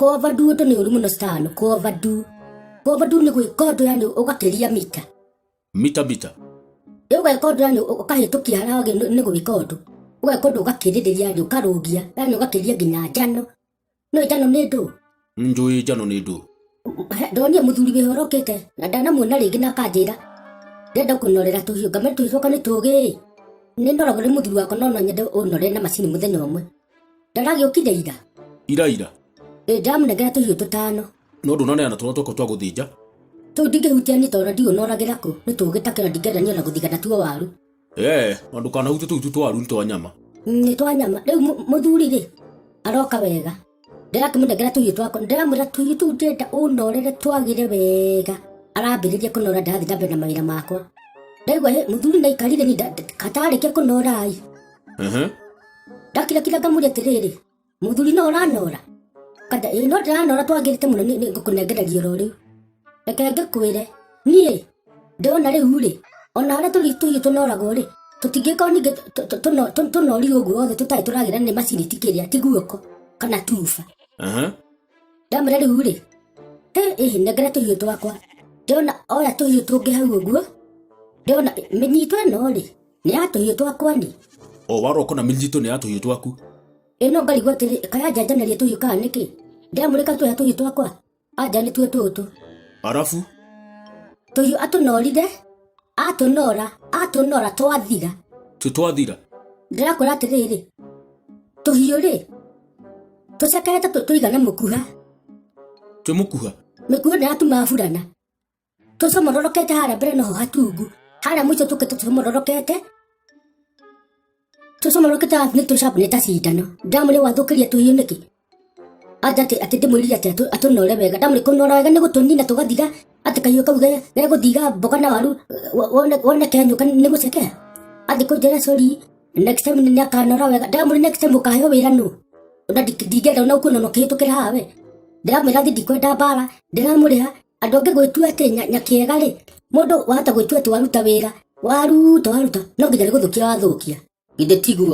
Kũoverdo ũndũ nĩ ũru mũno stano. Kũoverdo. Kũoverdo nĩ gwĩka ũndũ yani ũgakĩria mita. Mita mita. Ĩ ũgeka ũndũ yani ũkahĩtũkia harĩa wagĩrĩirwo nĩ gwĩka ũndũ. Ũgeka ũndũ ũgakĩrĩrĩria yani ũkarũgia yani ũgakĩria nginya njano. No njano nĩ ndũ? Njũĩ njano nĩ ndũ. Ndonire mũthuri wĩho ũrokĩte na ndanamuona rĩngĩ na akanjĩra ndĩrenda kũnorera tũhiũ ngamwĩra tũhiũ twakwa nĩ tũgĩ nĩ noragwo nĩ mũthuri wakwa no no nyende ũnorere na macini mũthenya ũmwe. Ndaragĩũkire ira. Ira ira. Ĩ ndamũnengera tũhiũ tũtano. No ndũnaneana tũrĩa twakwa twa gũthĩnja. Tũu ndingĩhutia niĩ tondũ ndiũnoragĩra kũ nĩ tũgĩ ta kĩo na ndingĩenda niĩ ona gũthiga natuo waru. Ee, na ndũkanahutie tũu tu twa waru nĩ twa nyama. Nĩ twa nyama. Rĩu mũthuri rĩ aroka wega. Ndĩrakĩmũnengera tũhiũ twakwa ndĩramwĩra tũhiũ tũu ndĩrenda ũnorere twagĩre wega. Arambĩrĩria kũnora ndĩrathiĩ na mbere na mawĩra makwa. Ndaigua hĩ mũthuri nĩ aikarire niĩ katarĩkia kũnora ĩ. Ehe. Ndakirakira ngamũria atĩrĩrĩ mũthuri no ũranora? Kanda ĩ no ndĩranora twagĩrĩte mũno nĩ ngũkũnengereria oro rĩu. Reke ngĩkwĩre niĩ ndĩrona rĩu rĩ ona harĩa tũri tũhiũ tũnoragwo rĩ tũtingĩkorwo ningĩ tũnorirwo ũguo othe tũtarĩ tũragĩra nĩ macini ti kĩrĩa ti guoko kana tuba. Ehe. Ndamwĩra rĩu rĩ ĩ ĩ nengera tũhiũ twakwa ndĩrona oya tũhiũ tũngĩ hau ũguo ndĩrona mĩnyito ĩno rĩ nĩ ya tũhiũ twakwa ni. O waroko na mĩnyito nĩ ya tũhiũ twaku. Ĩno ngarigwo atĩrĩ kaya njanjanĩria tũhiũ kana nĩkĩ ndĩramũrĩka tuoya tũhiũ twakwa anja nĩtuo tũtũ. Arabu Tũhiũ atũnorire atũnora atũnora twathira. Tũ twathira. Ndĩrakwĩra atĩrĩrĩ tũhiũ rĩ tũcekerete tũigana mũkuha. Twĩ mũkuha. Mĩkuha nĩ burana. Tũcomororokete harĩa mbere noho hatungu harĩa mũico tũkĩte tũcomororokete tũcomororokete nĩ tũcabu nĩ ta cindano. Ndamũrĩ wathũkĩria tũhiũ nĩkĩ? Anja atĩ atĩ ndĩmwĩrire atĩ atũnore wega ndamũrĩ kũnora wega nĩ gũtũnina tũgathira atĩ kahiũ kau gegũthiga mboga na waru wone wone kenyũka nĩ gũcekea. Athiĩ kũnjĩra sorry next time nĩ akanora wega ndamũrĩ next time ũkaheo wĩra nũ? Na ndingĩenda ona ũkuona ona ũkĩhĩtũkĩra haha we. Ndĩramwĩra thiĩ ndikwenda mbara ndĩramũrĩha andũ angĩ gwĩtua atĩ nyakĩega rĩ mũndũ wahota gwĩtua atĩ waruta wĩra waruta waruta no nginya nĩ gũthũkia wathũkia. Githĩ tiguo?